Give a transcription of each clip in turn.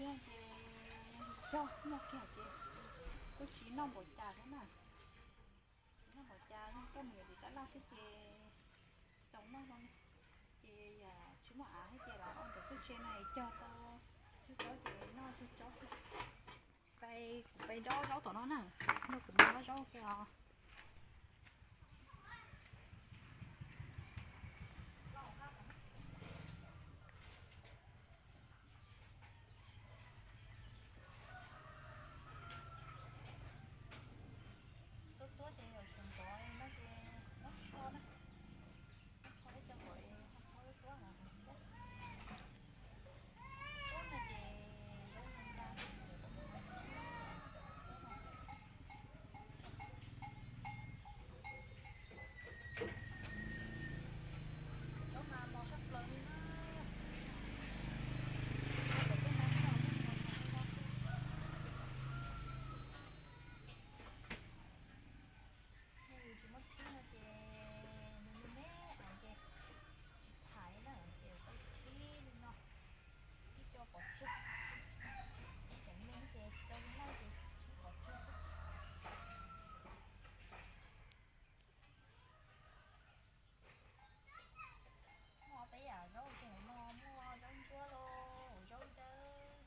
Ces cog noj kiag ces kuj tsis noj npaum cas thiab na. Tsis noj npaum cas, yeej coj mus yuav tim tab laj xwb ces tsis txaus noj no li. Ces yam tsis muaj av thiab ces lam ua ntawm tej tsev no cog tau tsawg tsob ces noj tsawg tsob. Pais, kuv pais dob zaub tom no na, nrog kuv mus dob zaub kiag os. Tuab tuab ces yog sawv ntxov no ces muab tsho na, muab tsho ib co kom ho tsho tuab tuab no. Tuab no ces zaub zoo nkauj. Zaub mas mos tshaj plaws li na. Yus tsis muaj txhib no ces nws me me ces tsis thaiv na, ces tau txhib li no, ib co pov tseg. Tseem me ces tsis tau li no ces txhob pov tseg. Muaj peb yam zaub ces no muaj zaub ntsuab los zaub dawb,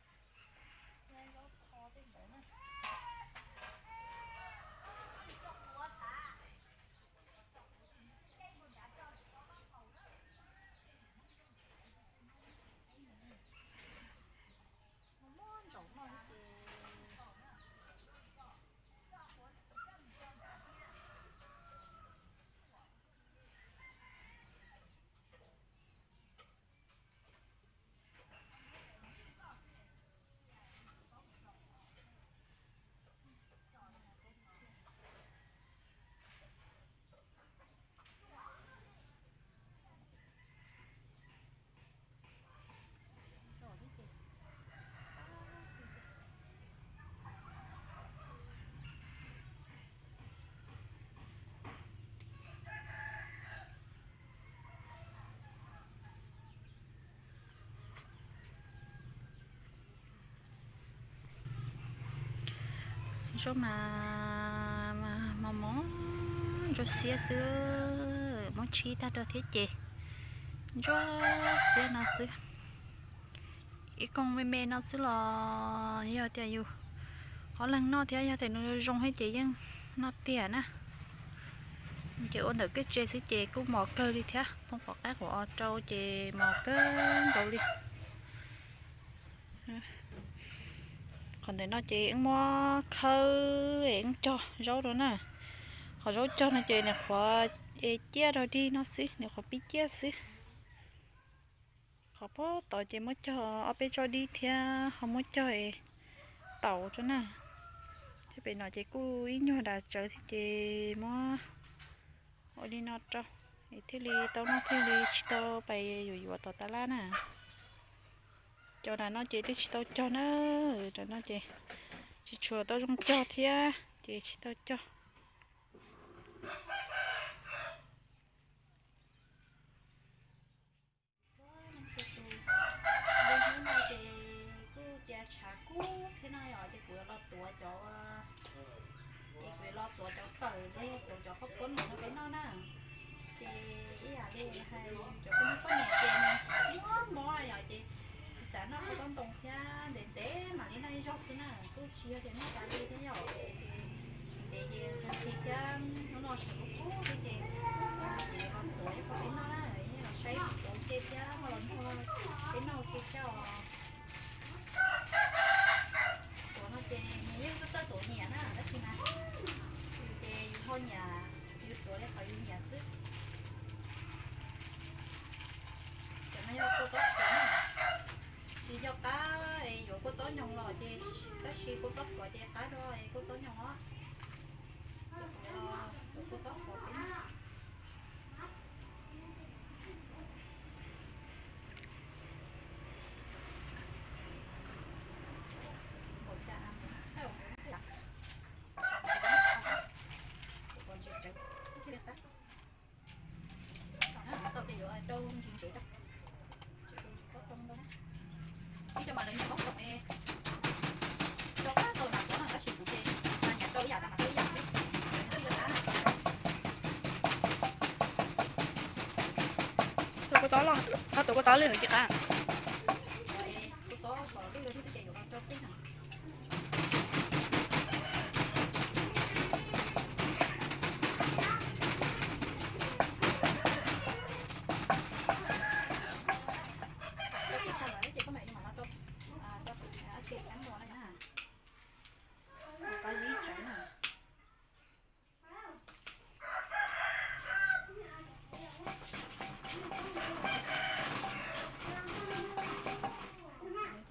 thiab zaub txho tej ntawd na. Muaj ntsaum no ces Zaub mas mos mos ntsuab xiab xwb, muab tshib tag rau thiab ces ntsuab xiab no xwb. Ib koog me me no xwb los yog tias yus qhov leeg noj thiab yog tias nws zoo thiab ces yeej noj tiag na. Ces ua ntawm kiag tsev xwb ces kuj mos kawg li thiab, poob qhov qab qhov os rau ces mos kawg nkaus li. Qhov ntawm no ces wb muab khawb es wb cog zaub rau na. Qhov zaub cog no ces nws qhuav es ciaj rau dig no xwb, nws qhuav pib ciaj xwb. Qhov pob tod ces muab cog ob peb tsob dib thiab ho muab cog es taus rau na. Thiab pem no ces kuj ib nyuag dav tsawv thiab ces muab ua li no rau es thiaj li tau noj thiaj li tsis tau pais yuav yuav tom tas laj na. Cov nram no ces twb tsis tau cog na, nram no ces tsis tshua tau zoo cog thiab ces tsis tau cog. Hnub no ces kuj tias tshav kub thiab no yom, ces kuv yuav los tuav cov, ces kuv yuav los tuav cov fawm los yog tuav cov qhaub poob no rau peb noj na. Ces ib yam li hais cov phooj ywg poj niam ces mob mob yom, ces tsis xav noj qhaub poob ntoo thiab, ntev ntev mam li noj ib zaug xwb na, kuj tsis yog tias noj tas li thiab yom. Ntev ces nqhis thiab hnub no tshav kub kub xwb ces kuv yuav los tuav ib qho peb noj na, los saib kuv tuav ua ke thiab ho los nrog peb noj ua ke thiab os. Tuav no ces nws yeej txawj txawj tuav nyiam na, tab sis mas yus ces yus ho nyiam, yus tuav li qhov yus nyiam xwb. Cov no yog kua txob qhuav na, tsis yog qab es yuav kua txob nyoos los ces, tab sis kua txob qhuav ces qab dua es kua txob nyoos os. Tuav kua txob qhuav peb noj. Ib co mas lawv nyiam poob koom es Txhob tua kua txob lwj tsis qab.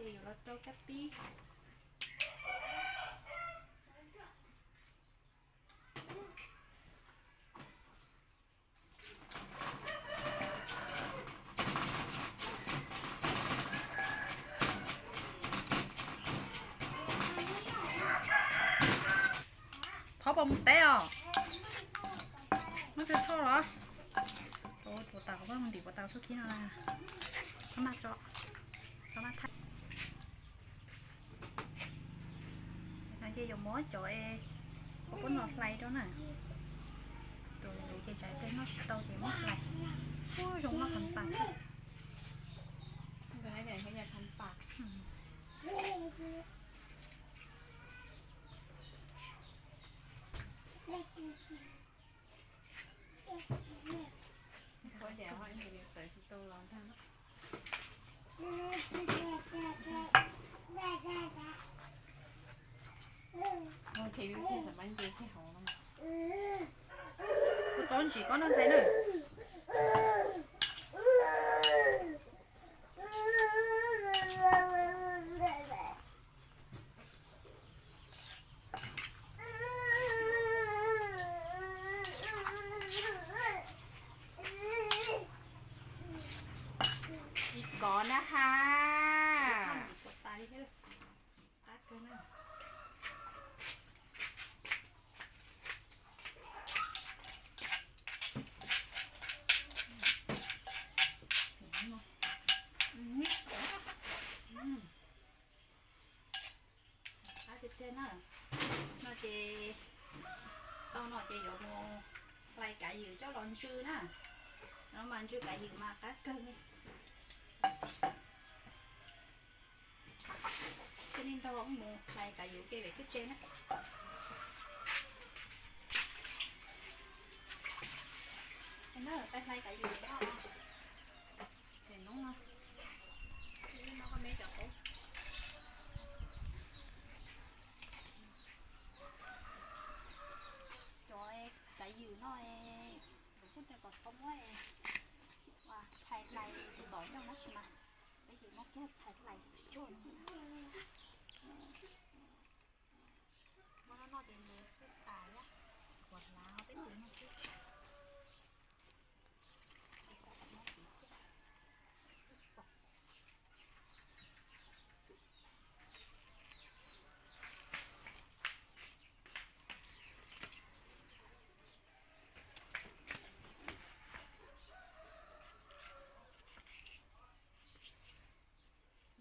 Ces yuav los rau kab pib. Thov puas mus teb os? Muab rau thauj los. Puas tas, puas ntim puas tas txuj khib no na. Txhob maj tso, txhob maj thaij. No ces yuav muab cov es kuv pub no hlais rau na. Tus ces tsam ple noj tsis tau ces muab hlais. Ub, zoo noj khav pas thiab. Kuv txob ntsim koj noj ntxhais na. Ib kov na ha. Qab tiag tiag na. No ces tau no ces yuav mus hlais kav ywm coj los ntsw na. No mas ntsw kav ywm mas qab kawg li. Cia li nrog mus hlais kav ywm ua ke pem tsheb tsev na. Peb hlais kav ywm no. Pem no, no koj me cov qub. Cov kav ywm no, kuv kuj tias kom tau muab txhais hlais tus tom nyuj tab sis mas peb ces muab kiag txhais hlais tsis tsuag no. Muab no noj ces nws kuj tas thiab, kuv hlav peb tus noj xwb.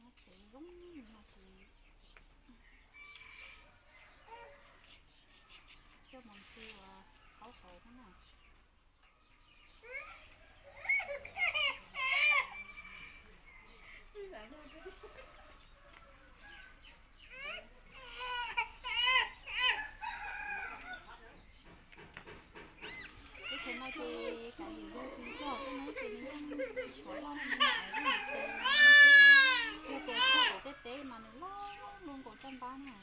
Nyob tsev zoo no ces coj mus ntsw ua taub hau na. Teb chaws no ces kav ywm yog tus cog tej no ces nws yeej tshuav loj li ntawd, yog tias txog tom tej teb mas nws loj luaj nkaus caj npab na.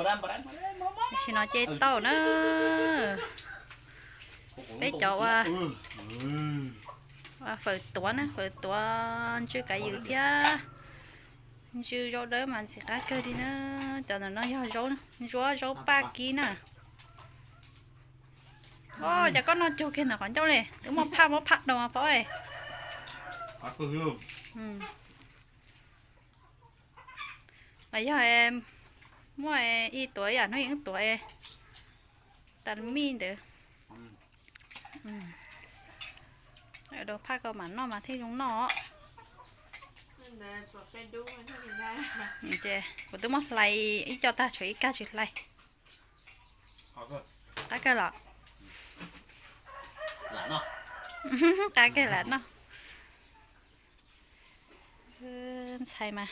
Tam sim no ces tau na, peb cov ua fawm tuav na, fawm tuav ntsw kav ywm thiab ntsw zaub dawb mas ntxim qab kawg li na. Cov ntawm no yog zaub ntsuab zaub paj kib na. Os, cas koj noj cuag kiag ntawm qhov ncauj li, twb muaj phaj muab phaj doos pov. Los yog muaj ib tuav ib yam hnub yeej tuav tas mij ntawd. Doos phaj koj mam noj mas thiaj zoo noj. Ces kuv twb muab hlais ib co tag, tshuav ib kag tsis hlais. Qab kawg los? Qab kawg lam noj. Ntxhais mas,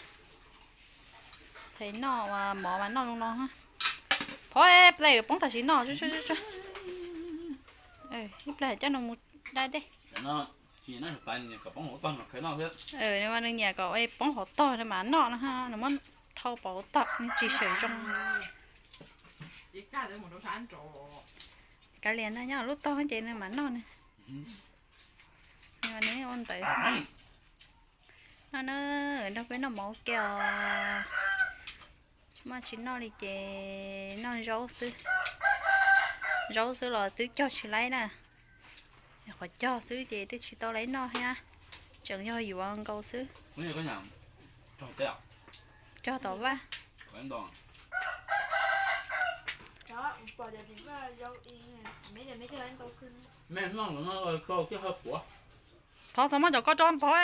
ntxhais noj mov mas noj zoo no. Phov, ib pliag yuav poob tam sim no. Ib pliag coj nws mus da dej. Nws nyiam kom poob hauv tog nws mam noj no, nws muab thau pov hauv tog nws tsis xyaw zoo. Kav liam na, nyob lub tog ces nws mam noj nws. Nws ua ntawd. No na, nrog peb noj mov ua ke os. Tsis muaj tsis noj li ces noj zaub xwb. Zaub xwb los twb cog tsis laib na. Qhov cog xwb ces twb tsis tau laib noj thiab, tseem yog yuav nkaus xwb. Cog tom vaj. Thov txog muab cov ko rau Npov.